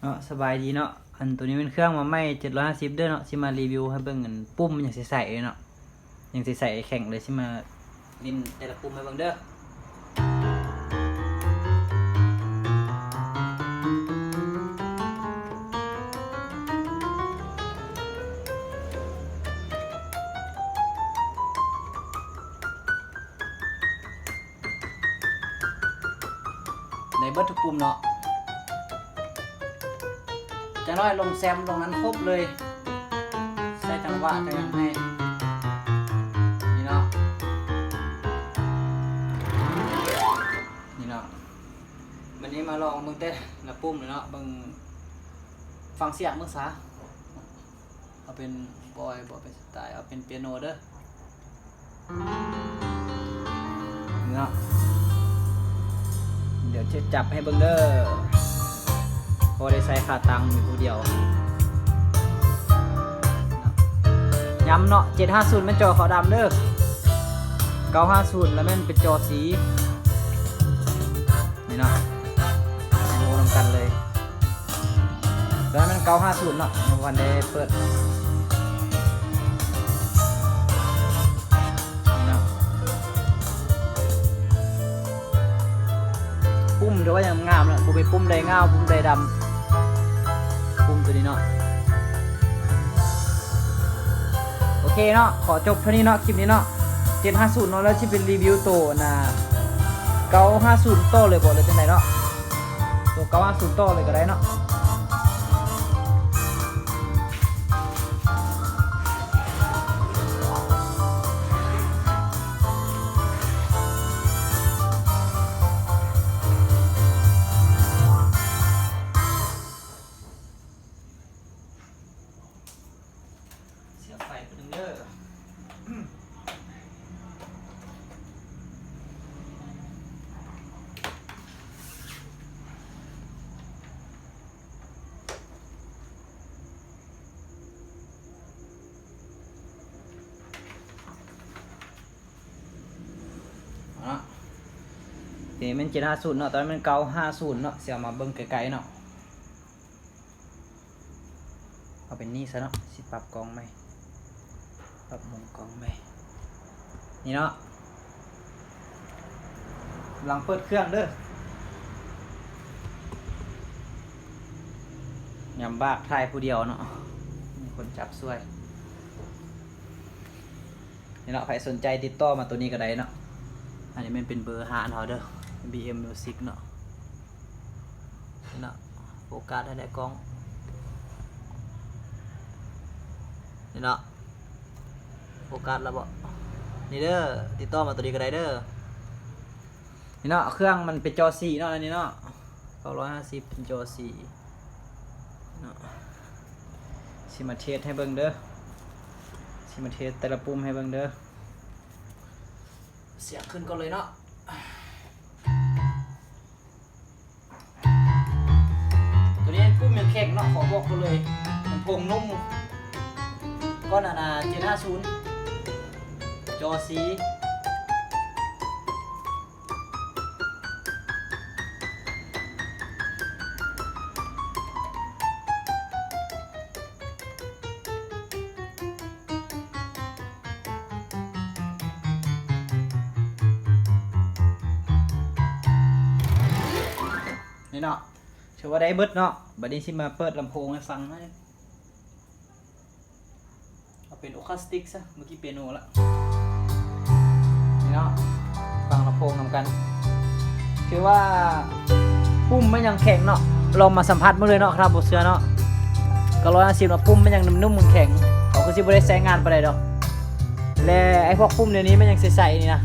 ເນາະ ສະບາຍດີເນາະ. ອັນໂຕນີ້ແມ່ນເຄື່ອງມາໃໝ່ ເຈັດຮ້ອຍຫ້າສິບເດີເນາະ. ຊິມາຣີວິວໃຫ້ເບິ່ງ ອັນ ປຸ່ມມັນຍັງໃສໆເລີຍເນາະ ຍັງໃສໆແຂງເລີຍ. ຊິມາຫຼິ້ນແຕ່ລະປຸ່ມໃຫ້ເບິ່ງເດີ. ໄດ້ເບິດທຸກປຸ່ມເນາະ. ຈັກໜ້ອຍລົງແຊມລົງນັ້ນຄົບເລີຍ ໃສ່ຈັງຫວະຈັກຫຍັງໃຫ້ ນີ້ເນາະ ນີ້ເນາະ. ບັດນີ້ມາລອງເບິ່ງແຕ່ລະປຸ່ມເລີຍເນາະ ເບິ່ງ ຟັງສຽງເບິ່ງຊະ. ເອົາເປັນບອຍ ບໍ່ເປັນສະໄຕ ເອົາເປັນປຽໂນເດີເນາະ. ດຽວຈະຈັບໃຫ້ເບິ່ງເດີ ພໍໄດ້ໃສ່ຂາຕັ້ງມີຜູ້ດຽວ. ຢ້ຳເນາະ ເຈັດຫ້າສູນແມ່ນຈໍຂາວດຳເດີ ເກົ້າຫ້າສູນລະແມ່ນເປັນຈໍສີ ນີ້ເນາະ ໃຫ້ຮູ້ນຳກັນເລີຍ. ຕອນນັ້ນເກົ້າຫ້າສູນເນາະ ຍັງບໍ່ທັນໄດ້ເປີດເນາະ. ປຸ່ມຖືວ່າຍັງງາມເນາະ ບໍ່ມີປຸ່ມໃດງາວ ປຸ່ມໃດດຳ ປຸ່ມໂຕນີ້ເນາະ. ໂອເຄເນາະ ຂໍຈົບເທົ່ານີ້ເນາະ ຄລິບນີ້ເນາະ ເຈັດຫ້າສູນເນາະ. ແລ້ວຊິໄປຣີວິວໂຕ ອັນນ່າ ເກົ້າຫ້າສູນຕໍ່ເລີຍບໍ ຫຼືຈັ່ງໃດເນາະ. ໂຕເກົ້າຫ້າສູນຕໍ່ເລີຍກໍໄດ້ເນາະ. ເສຍບໄຟປຶ້ງເດີ. ເນາະ ນີ້ແມ່ນເຈັດຫ້າສູນເນາະ ຕອນນັ້ນແມ່ນເກົ້າຫ້າສູນເນາະ. ຊິເອົາມາເບິ່ງໃກ້ໆເນາະ. ເອົາເປັນນີ້ຊະເນາະ ຊິປັບກ້ອງໃໝ່ ປັບມຸມກ້ອງໃໝ່ ນີ້ເນາະ. ກຳລັງເປີດເຄື່ອງເດີ ຍາມບາກຖ່າຍຜູ້ດຽວເນາະ ມີຄົນຈັບຊ່ວຍ. ນີ້ເນາະ ໃຜສົນໃຈຕິດຕໍ່ມາໂຕນີ້ກໍໄດ້ເນາະ. ອັນນີ້ແມ່ນເປັນເບີຮ້ານເຮົາເດີ ບີເອັມມິວຊິກເນາະ. ນີ້ເນາະ ໂຟກັສໃຫ້ແດ່ກ້ອງ ນີ້ເນາະ ໂຟກັສແລ້ວບໍ? ນີ້ເດີ ຕິດຕໍ່ມາໂຕນີ້ກໍໄດ້ເດີ. ນີ້ເນາະ ເຄື່ອງມັນເປັນຈໍສີເນາະ ອັນນີ້ເນາະ ເກົ້າຮ້ອຍຫ້າສິບເປັນຈໍສີເນາະ. ຊິມາເທສໃຫ້ເບິ່ງເດີ ຊິມາເທສແຕ່ລະປຸ່ມໃຫ້ເບິ່ງເດີ. ສຽງຂຶ້ນກ່ອນເລີຍເນາະ. ໂຕນີ້ປຸ້ມຍັງແຂງເນາະ ຂໍບອກກ່ອນເລີຍ ລຳໂພງນຸ້ມ ກ່ອນອັນນ່າ ເຈັດຫ້າສູນ ຈໍສີ. ນີ້ເນາະ ຖືວ່າໄດ້ເບິດເນາະ. ບັດນີ້ຊິມາເປີດລຳໂພງໃຫ້ຟັງ ເອົາເປັນໂອຄາສຕິກຊະ ເມື່ອກີ້ປຽໂນລະ. ນີ້ເນາະ ຟັງລຳໂພງນຳກັນ ຖືວ່າປຸ້ມມັນຍັງແຂງເນາະ. ລອງມາສຳຜັດເບິ່ງເລີຍເນາະ ຖ້າບໍ່ເຊື່ອເນາະ. ເກົ້າຮ້ອຍຫ້າສິບເນາະ ປຸ້ມມັນຍັງນຸ້ມໆ ແຂງໆ ເຂົາຄືຊິບໍ່ໄດ້ໃຊ້ງານປານໃດດອກ. ແລະ ໄອ້ພວກປຸ້ມດຽວນີ້ມັນຍັງໃສໆ ນີ້ນະ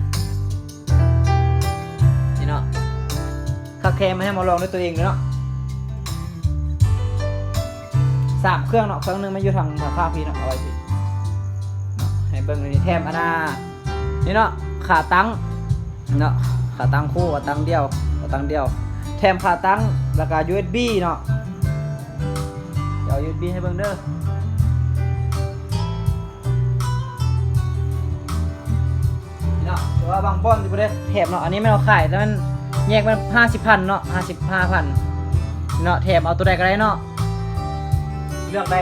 ນີ້ເນາະ. ຄັກແທ້ ມາໃຫ້ມາລອງດ້ວຍຕົວເອງເລີຍເນາະ. ສາມເຄື່ອງເນາະ ເຄື່ອງໜຶ່ງມັນຢູ່ທາງ ທາງຂ້າງພີ້ເນາະ ເອົາໄວ້ພີ້ເນາະ. ໃຫ້ເບິ່ງນີ້ ແຖມອັນນ່າ ນີ້ເນາະ ຂາຕັ້ງເນາະ ຂາຕັ້ງຄູ່ ຂາຕັ້ງດ່ຽວ ຂາຕັ້ງດ່ຽວ ແຖມຂາຕັ້ງ ແລ້ວກະຢູເອັສບີເນາະ. ດຽວເອົາຢູເອັສບີໃຫ້ເບິ່ງເດີ. ເນາະ ແຕ່ວ່າບາງບ່ອນຊິບໍ່ໄດ້ແຖມເນາະ. ອັນນີ້ແມ່ນເອົາຂາຍ ແຕ່ມັນແຍກມັນຫ້າສິບພັນເນາະ ຫ້າສິບຫ້າພັນ. ເນາະ ແຖມເອົາໂຕໃດກໍໄດ້ເນາະ ເລືອກໄດ້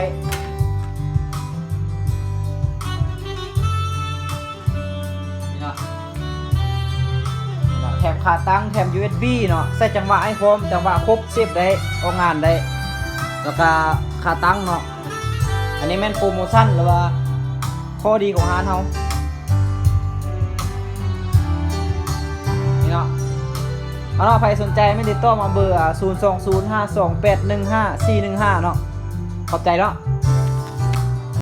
ນີ້ເນາະ ແຖມຂາຕັ້ງ ແຖມ ຢູເອັສບີ ເນາະ ໃສ່ຈັງຫວະໃຫ້ພ້ອມ ຈັງຫວະຄົບ ເຊບໄດ້ ອອກງານໄດ້ ແລ້ວກະຂາຕັ້ງເນາະ ອັນນີ້ແມ່ນໂປຣໂມຊັນ ຫຼືວ່າຂໍ້ດີຂອງຮ້ານເຮົາ ນີ້ເນາະ ເອົາເນາະ ໃຜສົນໃຈແມ່ນຕິດຕໍ່ມາເບີ ອາ ສູນສອງສູນ ຫ້າສອງແປດ ໜຶ່ງຫ້າສີ່ໜຶ່ງຫ້າ ເນາະ ຂອບໃຈເນາະ.